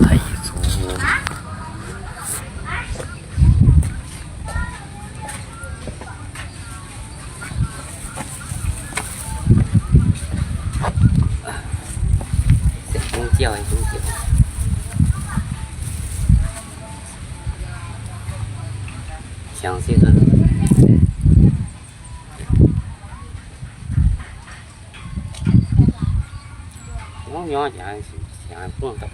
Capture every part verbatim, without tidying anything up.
太子。香蕉，香蕉。香蕉。 我娘也是，也是不懂。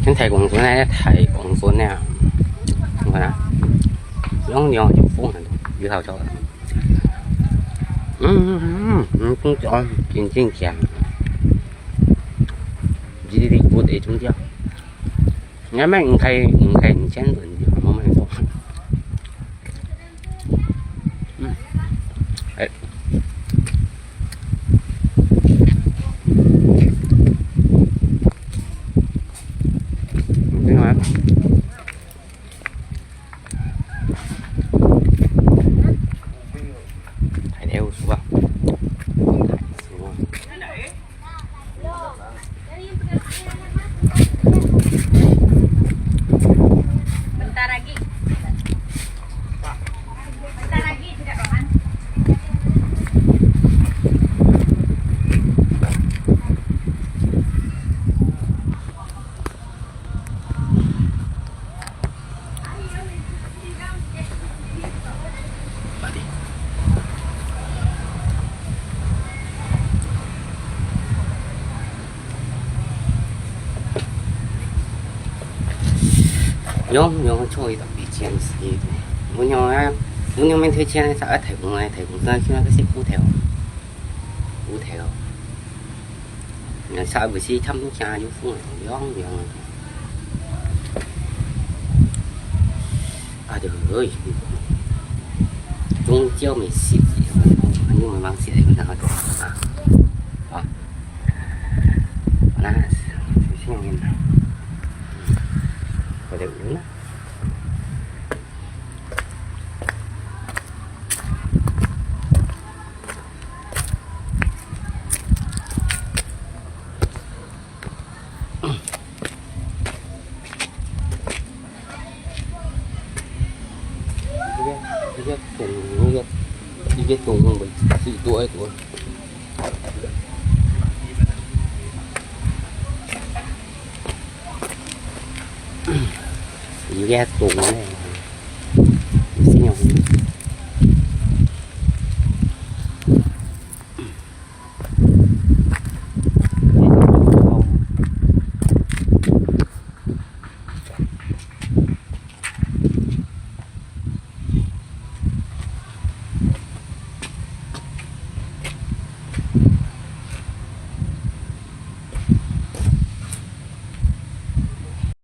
天太公孙呢，太公孙呢，你看啊，养养就疯了，有好笑的。嗯嗯嗯嗯，真香，真真香。这里不得中奖。 你看，你开，你开，你先轮，我们走。嗯，哎，你看，大头鼠啊，大鼠啊。 Bentar lagi. Bentar lagi, tidak, Roman. 用，用，坐一个比较适意的。我用啊，我用没推荐的，啥个台风啊，台风，但是那个是骨头，骨头。 那啥，不是他们家有风凉凉。啊，对，中焦没洗，你们忙洗的，那个啊，啊，那是，是，我的，嗯。 一个，一个洞，一个，一个洞，水多还多。一个洞呢。